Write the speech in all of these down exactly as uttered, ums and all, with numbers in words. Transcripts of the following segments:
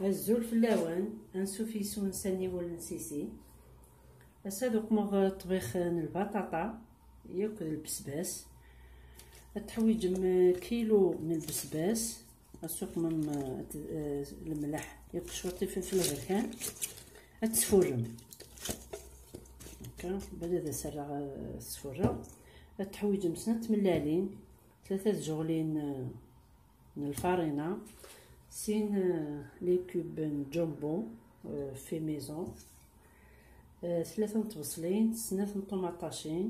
Azul fell-awen, ansuf yes-wen s aniwel n Sisi. Ass-a ad uqmeɣ ṭṭbix n lbaṭaṭa yakk d lbesbas. Ad teḥwiǧem kilu n lbesbas, ad tuqmem, eh, lemleḥ yakk cwiṭ ifelfel aberkan. Ad tesfurrem. Akka, bada ad as-rreɣ, eh, ad sfurreɣ. Ad teḥwiǧem snat tmellalin, tlata tjeɣlin, eh, n lfarina, sin, eh, les cubes n jumbo, eh, fait maison, eh, tlata n tbeṣlin, snat n ṭumaṭacin,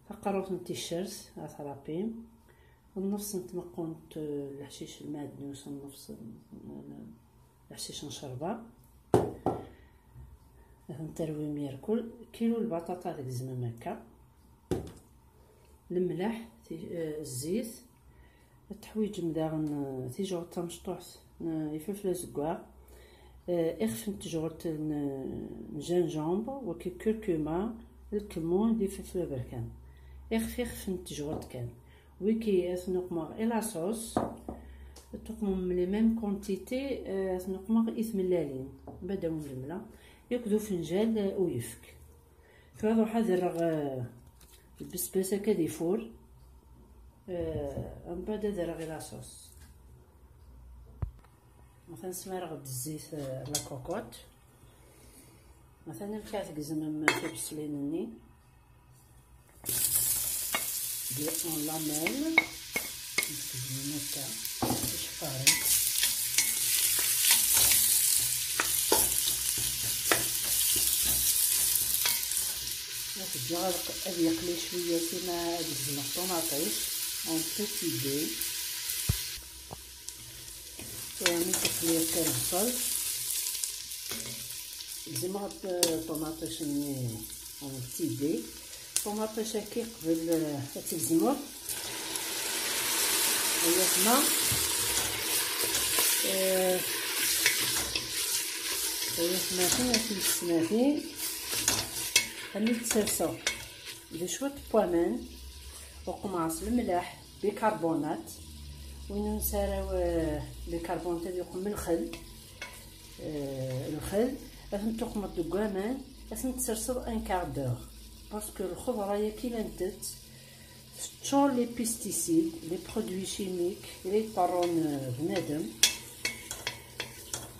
taqerrut n ticcert ad trapim, nnefs n tmeqqunt, eh, leḥcic lmeɛdnus, nnefs n, n, leḥcic n ccerba. Ad ten-terwim yerkul. Kilu lbaṭaṭa ad tgezmem akka. Lemleḥ, ti-, eh, zzit. Ad teḥwiǧem daɣen, eh, tijewṭ tamecṭuḥt n ifelfel azeggaɣ, eh, ixef n tejɣelt n, n gingembre, waki curcuma, lkemmun d ifelfel aberkan. Ixef, ixef n tejɣelt kan. Wiki ad ten-uqmeɣ i la sauce, ad tuqmem les mêmes quantités, eh, ad ten-uqmeɣ i tmellalin, bada lemla, yakk d ufenjal, eh, uyefk. Tura ad ruḥ ad rreɣ, eh, lbesbas akka di fur, eh, mbeɛd ad rreɣ i la sauce. Atan smareɣ-d zzit, eh, la cocotte. Atan amek ara tgezmem tibeṣlin-nni. Bien en lamelle. Tgezmem akka, ticfarin. Ad ǧǧeɣ ad, ad yeqli cwiya, sima ad gezmeɣ ṭumaṭic en petits dés. Tura mi teqli akka lebṣel, gezmeɣ-d ṭumaṭic-nni en petits dés. Ṭumaṭic-agi qbel, eh, ad tegzmeḍ, ay atma, eh, ay atmatin, ay tiyessetmatin, ad ten-id-serseɣ di cwiṭ n waman, uqmeɣ-as lemleḥ, bicarbonate. Win ur nesɛi ara, eh, bicarbonate, ad yuqem lxel. Eh, lxel, ad ten-tuqmeḍ deg waman, ad ten-tserseḍ un quart d'heure. Parce que lxeḍra-yagi la ntett, teččur les pesticides, les produits chimiques, i la yeṭṭerrun, eh, bnadem.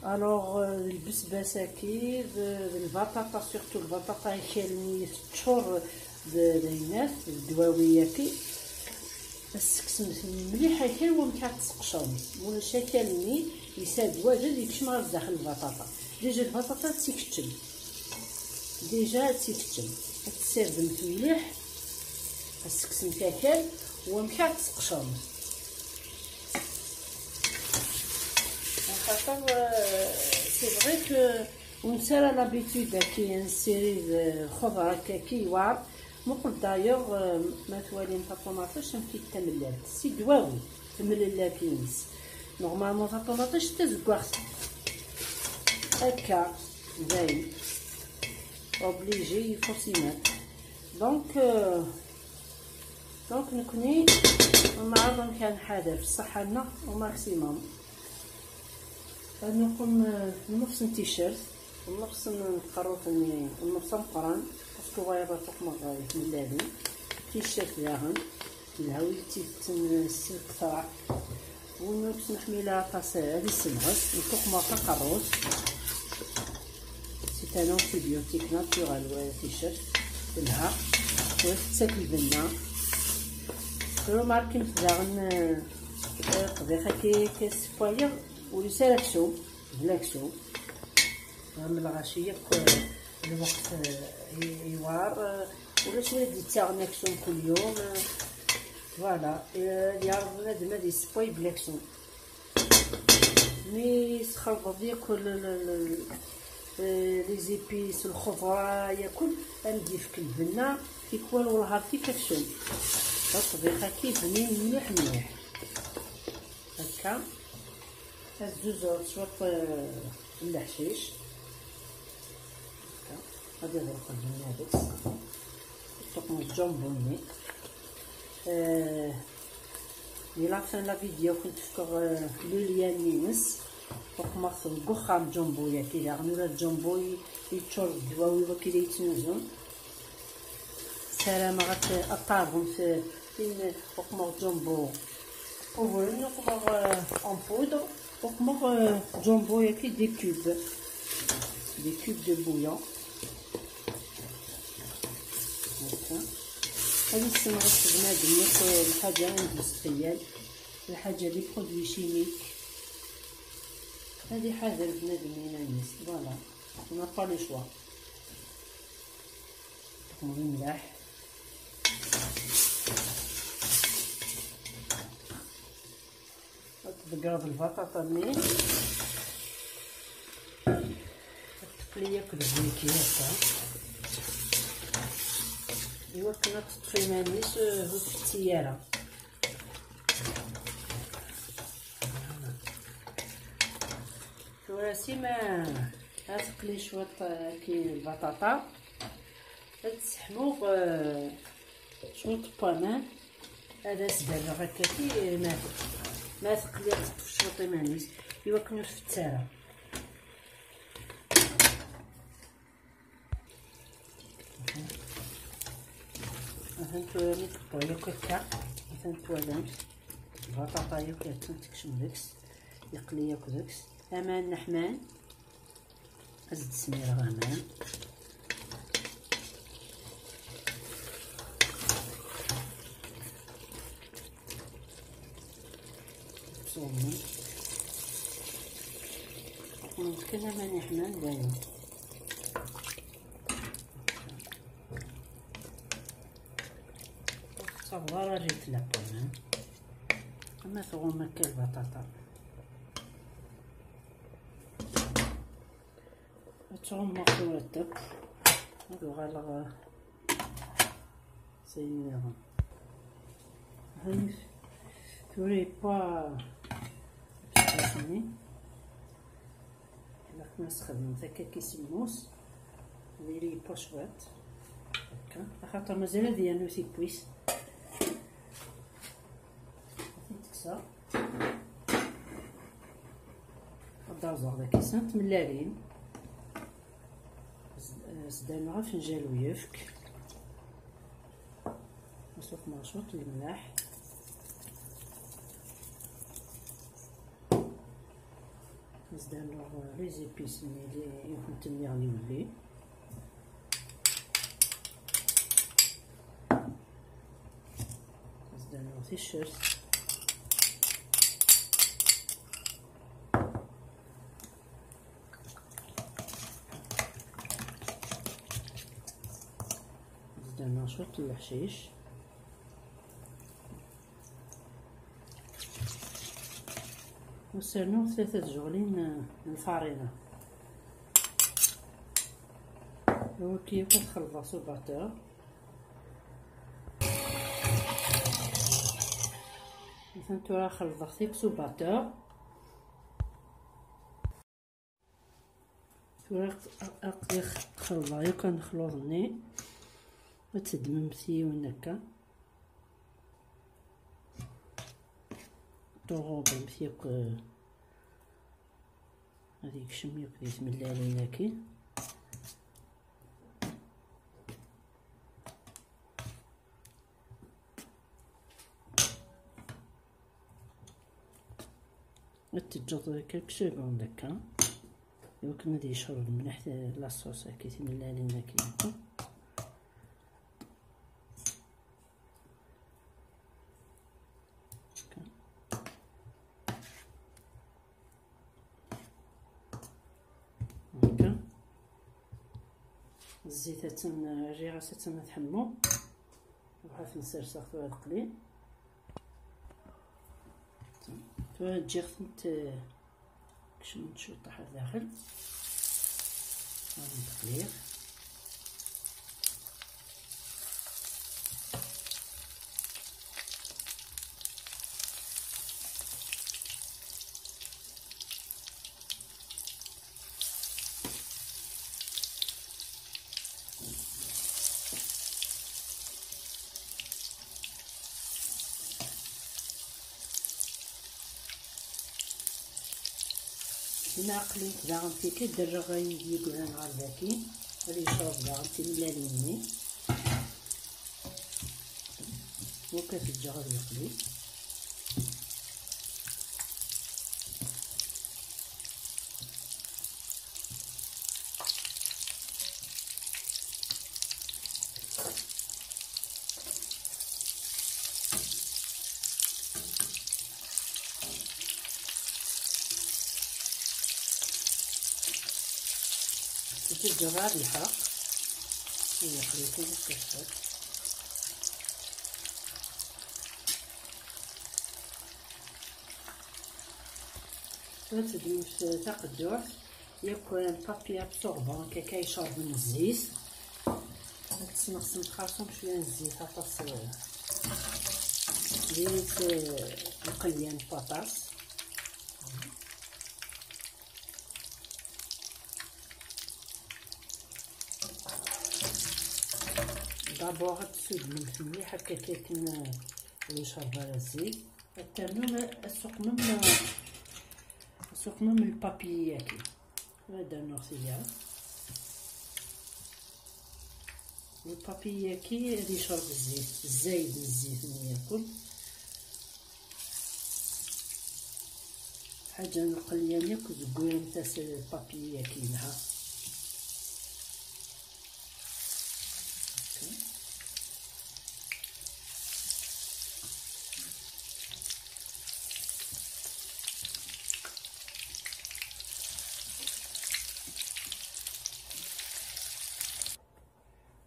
Alors, eh, d lbesbas-agi, d, d lbaṭaṭa, surtout lbaṭaṭa akal-nni, teččur d, d ayennat, d ddwawi-yagi. Ad tesseksem mliḥ akal wamek ad tseqcrem. Ulac akal-nni yesɛa ddwa d yekcem ɣer zdaxel lbaṭaṭa. Déjà lbaṭaṭa ad tt-ikeččem. Déjà ad tt-ikeččem. Ad tessirdemt mliḥ, ad tesseksem akal wamek ad tseqcrem. Axaṭer, euh, c'est vrai que ur nesɛi ara l'habitude ad nessirid, euh, lxeḍra akka, akka yewɛer. Muqel d'ailleurs, euh, ma twalim taṭumaṭic amek i d tamellalt, si ddwawi, tamellalt-ines. Normalement taṭumaṭic d tazeggaɣt. Akka, dayen. Obligé, il faut s'y mettre. Donc, euh, donc, nekkni, nɛerḍ amek ad nḥader f ṣṣeḥḥa-nneɣ au maximum. Ad nuqem, eh, nnefs n ticcert, nnefs n tqerrut-nni, nnefs ameqqran, parce que wayeḍ ad tuqmeḍ, eh, tmellalin. Ticcert daɣen, telha wid tt-itetten s lketṛa. Win ur tt-neḥmil ara aṭas, eh, ad issemɣes, ntuqmeɣ taqerrut. C'est un antibiotique naturel, ouais, ticcert. Telha. Ur tettak lbenna. Remarkimt daɣen, eh, eh, qdiɣ akka, akka ssewwayeɣ, ur yesɛi ara aksum, d laksum. Am lɣaci yakk, eh, lweqt, eh, i-, iwɛer, eh, ulac win i d-yettaɣen aksum kul yum, eh, voilà, eh, yeɛreḍ bnadem ad yessewway bla aksum. Mi txelḍeḍ yakk le, le, le, euh, les épices, lxeḍra, yakk, ad d-yefk lbenna, tikwal wellah ar tifakcen. Ṭṭbiq-agi bnin mliḥ mliḥ. Akka. Ad zuzuɣ cwiṭ, euh, n leḥcic. Akka. Ad iḍelq lbenna deg-s. Ṭṭuq n jumbo-nni. Euh, Di la fin la vidéo, ad kent-fkeɣ, euh, le lien-ines. Uqmeɣ-t deg uxxam jumbo-yaki daɣen, ula d jumbo yeččur d ddwawi waki la yettnuzu. Ssarameɣ ad t-, ad teɛreḍemt tin uqmeɣ jumbo. Uguren uqmeɣ, euh, en poudre, uqmeɣ, euh, jumbo-yaki des cubes. Des cubes de bouillon. Haka. Ad yessenɣ s bnadem yakk lḥaǧa industrielle, lḥaǧa des produits chimiques. Ad iḥader bnadem iman-is. Voilà. On n'a pas le choix. Tqemḍ mliḥ. Ad tḍeggreḍ lbaṭaṭa-nni. Ad teqli akk deg wiki akka. Iwakken ad teṭṭef iman-is, eh, ur tfetti ara. Tura sima ad teqli cwiṭ, eh, ki lbaṭaṭa, ad tesseḥmuɣ, eh, cwiṭ n waman, ad as-berreɣ akka ki ma, ma teqli ad teṭṭef cwiṭ iman-is, iwakken ur tfett ara. Atan tura mi teqwa yakk akka, atan twalamt, lbaṭaṭa yakk attan tekcem deg-s, yeqli yakk deg-s. Aman neḥman, ad s-d-smireɣ aman. Ttwammen. Qqnen kan aman yeḥman dayen. Ur tettaweḍ ara rrif la pomme. Ama tɣum akka lbaṭaṭa. Ad ttɣummuɣ tura akk. Ad uɣaleɣ, eh, s ayen nniḍen. Hani tura yewwa lfeṭṭa-nni. Ilaq ma sxedmemt akka ki semmus. Diri yewwa cwiṭ. Akka. Axaṭer mazal ad yernu tiwwit. Ad t-id-kkseɣ. Ad d-rẓeɣ daki snat tmellalin. Ad s-, ad s-d-rnuɣ afenjal uyefk. Ad s-uqmeɣ cwiṭ n lemleḥ. Ad s-d-rnuɣ les épices-nni i kent-nniɣ n iwelli. Ad s-d-rnuɣ ticcert. Ad s-d-rnuɣ cwiṭ n leḥcic. Ad s-rnuɣ tlata tjeɣlin, eh, n lfarina. Wagi akk ad xelḍeɣ s ubateur. Atan tura xelḍeɣ-t akk s ubateur. Tura aq-, aql-i xelḍeɣ yakk anexluḍ-nni. Ad teddmemt yiwen akka. Tuɣubemt yakk, eh, ad yekcem yakk di tmellalin-agi. Ad teǧǧeḍ quelques secondes akka, iwakken ad yecreb mliḥ la sauce-agi, timellalin-agi. Akka. Akka. Zzit attan, rriɣ-as attan ad tḥemmu. Ruḥ ad ten-serseɣ tura ad qlin. Tura ǧǧiɣ-tent, eh, kecment cwiṭ ɣer daxel. Ad tent-qliɣ. Aql-ik daɣen tiki derreɣ ayen d-yeggran ɣer daki, ad yecreb daɣen timellalin-nni. Waka teǧǧa ad yeqli. Teǧǧa ad yḥaq. Yeqli kan ad t-tafat. Ad teddumt taqedduḥt, yakk un papier absorbant, akka yecreb zzit. Ad tesneɣsemt xerṣum cwiya n zzit, aṭas, eh, diri-t, eh, lqelyan n waṭas. D'abord ad tessudnemt mliḥ akka akken, eh, ur yecreb ara zzit. Ad ternum, ad suqmem, ad suqmem lpapiyi-agi. Ad d-rnuɣ tiga. Lpapiyi-agi ad yecreb zzit, zzayed n zzit-nni yakk. Ḥaǧa n lqelyan yakk zegwiremt-as lpapiyi-agi yelha.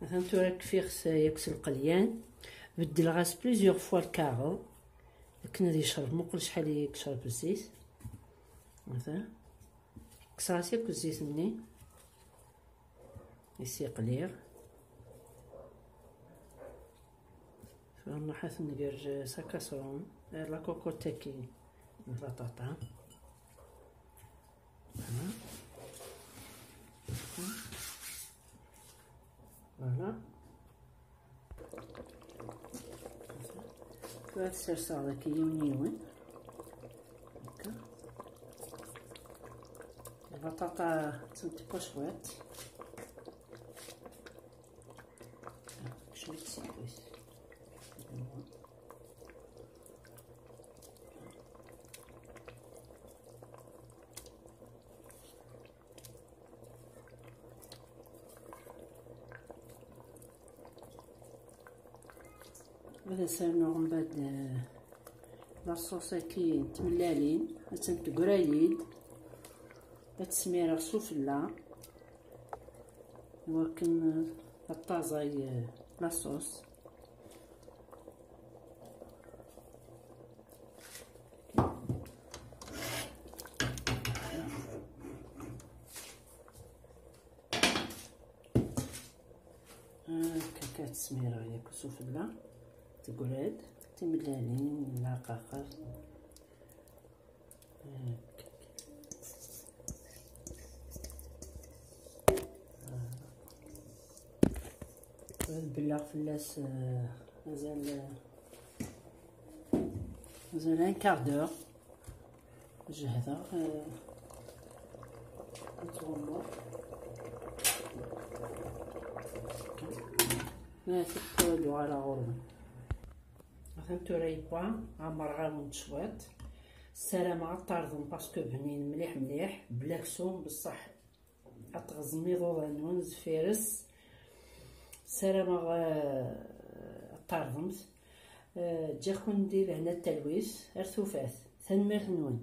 Atan tura kfiɣ-t yakk s lqelyan, beddleɣ-as plusieurs fois lkaɣeḍ akken ad yecreb, muqel acḥal i yecreb zzit. Atan kkseɣ-as yakk zzit-nni. Issiqliɣ. Tura nruḥ ad t-nger s akasrun, ar la cocotte-agi n lbaṭaṭa. Voilà. Voilà. Tura ad serseɣ daki yiwen yiwen. Akka. Lbaṭaṭa ad tent-tewwa cwiṭ. Cwiṭ s ufus. Ad as-rnuɣ mbeɛd, eh, la sauce-agi n tmellalin, attan teggra-yi-d. Ad tt-smireɣ sufella, iwakken, eh, ad taẓay, eh, la sauce. هكا كتسميرة ياك سفلى، تقعد تملالين العقاقر. هكا. نبلغ فلاس، آه، مازال، مازال un quart d'heure. جهدة، آه، نتغمر. ما تكتب على غرم. مثلا تريبا، عمر غاون شويط. السلامة غطاردم باسكو بنين مليح مليح، بلاكسون بصح. Ad tɣezmem iḍudan-nwen zfir-s. Ssarameɣ, eh, ad t-terḍemt. Eh, ǧǧiɣ-ken di lehna d talwit. Ar tufat. Tanemmirt-nwen.